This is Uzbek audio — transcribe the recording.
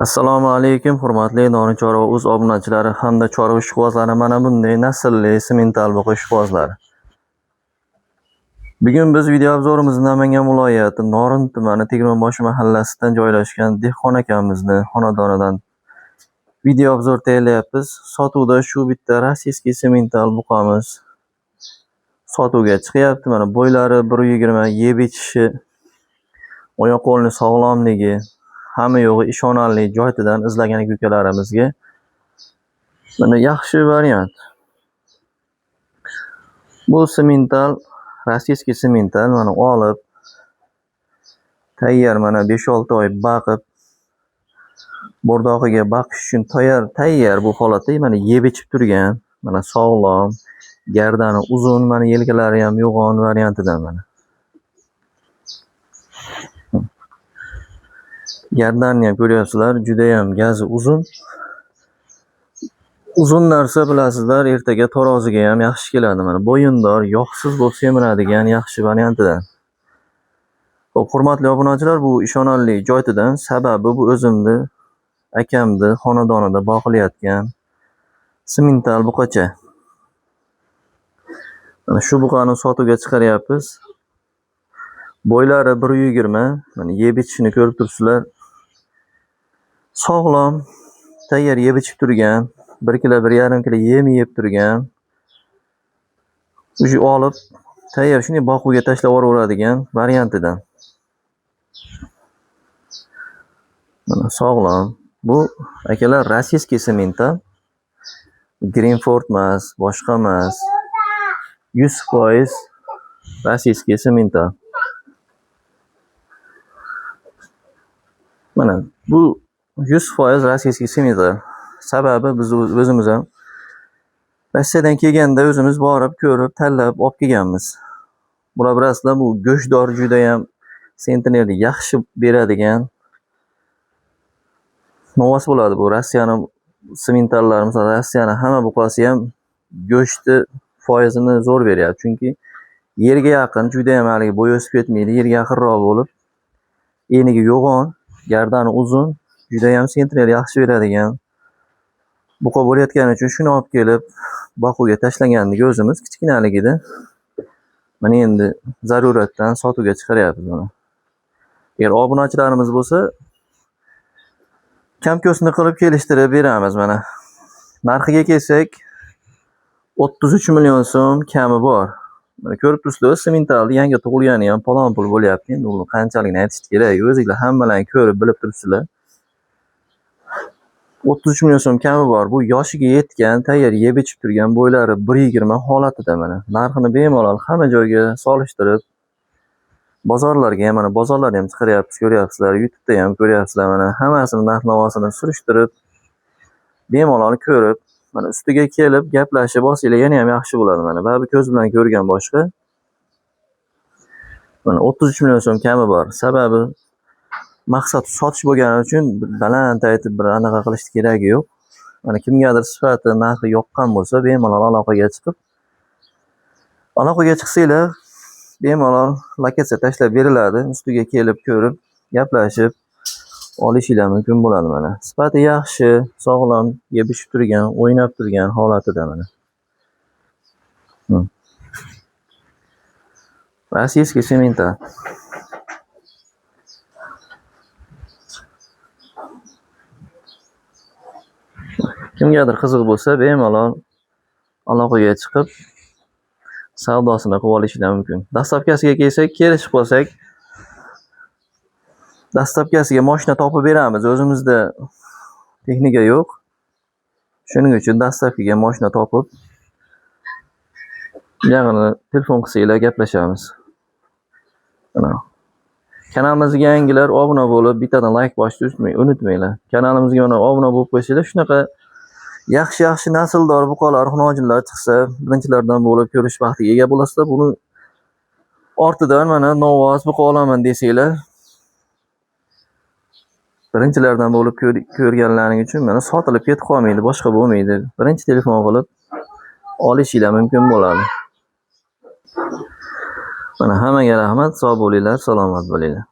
Assalomu alaykum, hurmatli Norin chorva o'z obunachilari hamda chorva ishqibozlari, mana bunday naslli simental buqa ishqibozlari. Bugun biz video obzorimizni Namangan viloyati Norin tumani Tegirmonboshi mahallasidan joylashgan dehqon akamizni xonadonidan video obzor tayyorlayapmiz. Sotuvda shu bitta rossiyskiy simental buqamiz sotuvga chiqyapti. Mana bo'ylari 1.20, yeb ichishi, oyoq qo'lini sog'lomligi, hamma yo'g'i ishonarli joytidan izlagan ukalarimizga mana yaxshi variant. Bu simental, rossiyskiy simental, mana olib tayyor, mana 5-6 oy baqib bo'rdoqiga baqish uchun tayyor bu holatda, mana yeb ichib turgan, mana sog'lom, gardani uzun, mana yelkalari ham yo'g'on variantidan mana. Gardanni ham ko'ryapsizlar, juda ham gazi uzun. Uzun narsa bilasizlar, ertaga taroziga ham yaxshi keladi. Mana bo'yindor, yog'siz bo'lib semiradigan yaxshi variantidan. Xo'p, hurmatli obunachilar, bu ishonarli joytidan, sababi bu o'zimni akamni xonadonida boqilayotgan simental buqacha. Mana shu buqani sotuvga chiqaryapmiz. Bo'ylari 1.20, mana yeb ichishini ko'rib turibsizlar. Sog'lom, tayyor yeb ichib turgan, 1 kilo, 1.5 kilo yem yeb turgan. Uji olib tayyor shunday boquvga tashlab yuboraveradigan variantidan. Mana sog'lom. Bu akalar rossiyskiy simental. Greenford emas, boshqa emas. 100% rossiyskiy simental. Mana bu 100% rossiyskiy simental. Sababi biz o'zimiz ham Rossiyadan kelganda o'zimiz borib, ko'rib, tanlab olib kelganmiz. Bular bilasizlar, bu go'shtdor juda ham sentnerni yaxshi beradigan novvos bo'ladi bu Rossiyani simentallari, masalan, Rossiyani hamma buqasi ham go'shti foizini zo'r beryapti. Chunki yerga yaqin, juda ham haligi bo'yi o'sib ketmaydi, yerga yaqinroq bo'lib, eniga yo'g'on, gardani uzun, juda ham sentner yaxshi beradigan buqa bo'layotgani uchun shuni olib kelib boquvga tashlagandik o'zimiz kichkinaligida. Mana endi zaruratdan sotuvga chiqaryapmiz buni. Agar obunachilarimiz bo'lsa, kam-ko'stini qilib kelishtirib beramiz mana. Narxiga kelsak, 33 million so'm kami bor. Mana ko'rib turibsizlar, simentalni yangi tug'ilgani ham palon pul bo'lyapti. Endi uni qanchaligini aytish kerak, o'zingizlar hammalaring ko'rib bilib turibsizlar. 33 million so'm kami bor. Bu yoshiga yetgan, tayyor yeb ichib turgan, bo'ylari 1.20 holatida mana. Narxini bemalol hamma joyga solishtirib, bozorlarga ham, mana bozorlarda ham chiqaryapmiz, ko'ryapsizlar, YouTube'da ham ko'ryapsizlar mana. Hammasini narx-navosini surishtirib, bemalol ko'rib, mana ustiga kelib gaplashib olsanglar yana ham yaxshi bo'ladi mana. Baribir ko'z bilan ko'rgan boshqa. Mana 33 million so'm kami bor. Sababi maqsad sotish bo'lgani uchun baland aytib bir anaqa qilish keragi yo'q. Mana kimgadir sifati, narxi yoqqan bo'lsa, bemalol aloqaga chiqib, aloqaga chiqsanglar, bemalol lokatsiya tashlab beriladi. Ustiga kelib ko'rib, gaplashib olishinglar mumkin bo'ladi mana. Sifati yaxshi, sog'lom, yeb ichib turgan, o'ynab turgan holatida mana. Rossiyskiy semental. Kimgadir qiziq bo'lsa, bemalol aloqaga chiqib savdosini qilib olishinglar mumkin. Dastlabkasiga kelsak, kelishib qolsak, dastlabkasiga mashina topib beramiz. O'zimizda texnika yo'q. Shuning uchun dastlabkiga mashina topib, ya'ni telefon qilsanglar gaplashamiz. Mana kanalimizga yangilar obuna bo'lib, bittadan like bosishni unutmanglar. Kanalimizga mana obuna bo'lib qo'ysanglar, shunaqa yaxshi-yaxshi nasldor buqalar, xunojinlar chiqsa, birinchilardan bo'lib ko'rish baxtiga ega bo'lasizlar. Buni ortidan mana novvos buqa olaman desanglar, birinchilardan bo'lib ko'rganlaring uchun mana sotilib ketib qolmaydi, boshqa bo'lmaydi. Birinchi telefon qilib olishinglar mumkin bo'ladi. Mana hammaga rahmat, sog' bo'linglar, salomat bo'linglar.